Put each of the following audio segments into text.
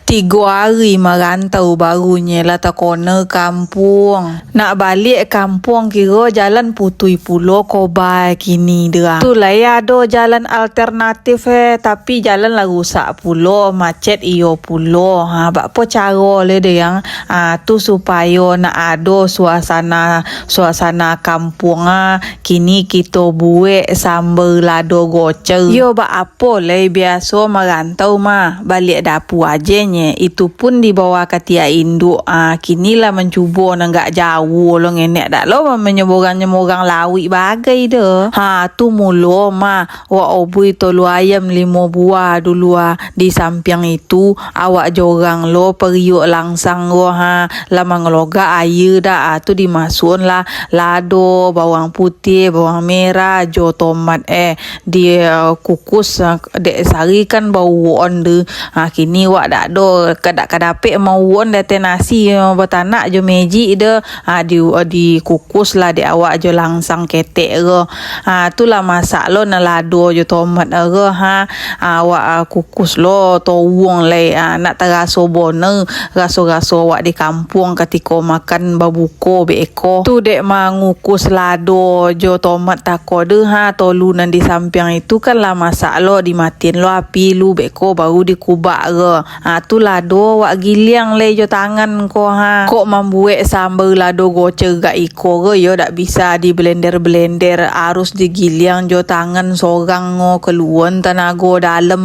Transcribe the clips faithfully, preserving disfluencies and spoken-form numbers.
Tigo ari marantau barunye lah takona kampuang. Nak baliak kampuang kiro jalan putui pulo ko ba kini deh ah. Tu lai ado jalan alternatif eh, tapi jalan lah rusak pulo, macet iyo pulo. Ha, bakpo caro le deh yang, ah, tu supayo nak ado suasana, suasana kampuang ah, kini kito buek sambal lado gocel. Yo bak apo lai biaso marantau mah, baliak dapua aje nye, itu pun di bawah katiak induak. Ah, kini lah mancubo nan agak jauah lo ngenek, dak lo manyeborang-nyeborang lauik bagai doh. Ha, tu mulo mah, wak obui tolu ayam limo buah dulu ah. Di sampiang itu, awak jorang lo periuk langsang ko ha, lah mangalogak aia dak ah, tu dimasuakkan lah lado, bawang putiah, bawang merah, jo tomat eh. Di, eh, kukus, eh, dek sari kan bauwok-an tu. Ha, kini wak dak ado, kadak kadapek mauwok-an di ateh nasi, eh, batanak jo magic tu. Ha, di, dikukus lah dek awak jo langsang ketek ko. Ha, tu lah masak lo nan lado jo tomat ko ha. Ha, awak, ah, kukus lo towuang lai, ah, nak taraso bona raso-raso awak di kampuang katiko makan babuko beko. Tu dek mangukus lado jo tomat tako tu ha, tolu nan di sampiang itu kan lah masak lo, dimatian lo api lu beko baru dikubak ko. Ha, tu lado wak giliang lai jo tangan ko ha. Kok mambuek sambal lado gocel gak iko ko yo dak bisa di blender-blender, harus digiliang jo tangan sorang ngo, kaluan tanago dalam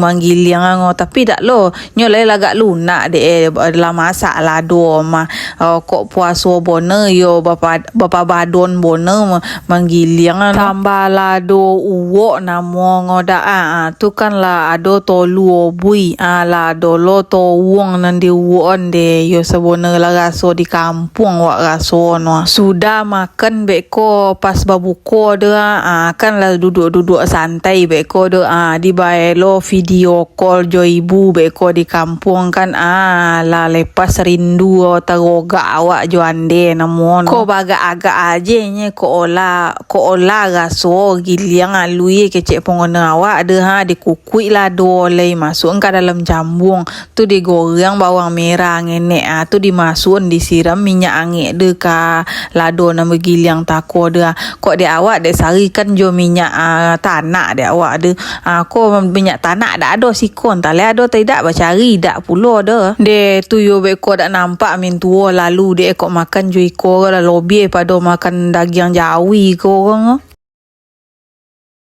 manggiliang ngo. Tapi dak lo, nyo lai lagak lunak dek eh, lah masak lado mah. Oh, kok puaso bona yo bapa-, bapabadon bona ma-, manggiliang ano. Tambah lado uwok namo ngo dak ah, ah, tu kan lah ado tolu obui, ah, lah ado lo towuang nan diuwok-an deh, yo sabona lah raso di kampuang wak raso no. Sudah makan beko pas babuko tu ah, ah, kan lah duduak-duduak santai beko tu ah, dibae lo video call jo ibu beko di kampuang kan ah, lah lepas rindu tarogak awak jo ande namo no. Ko bagak-agak aje nye ko olah, ko olah raso giliang alui kecek pongona awak deh ha, dikukuik lado lai masuak ka dalam jambuang. Tu digoreng bawang merah ngenek ah, tu dimasuak disiram minyak angek deh ka lado nan bagiliang tako deh ah. Kok dek awak dek sari kan jo minyak ah, tanak dek awak deh. Ah, ko minyak tanak dak ado siko, antah lai ado atau idak, bacari dak pulo doh. Deh, tu yo beko dak nampak mintuo lalu dek kok makan jo iko lah lobiah pado makan dagiang jawi ko urang.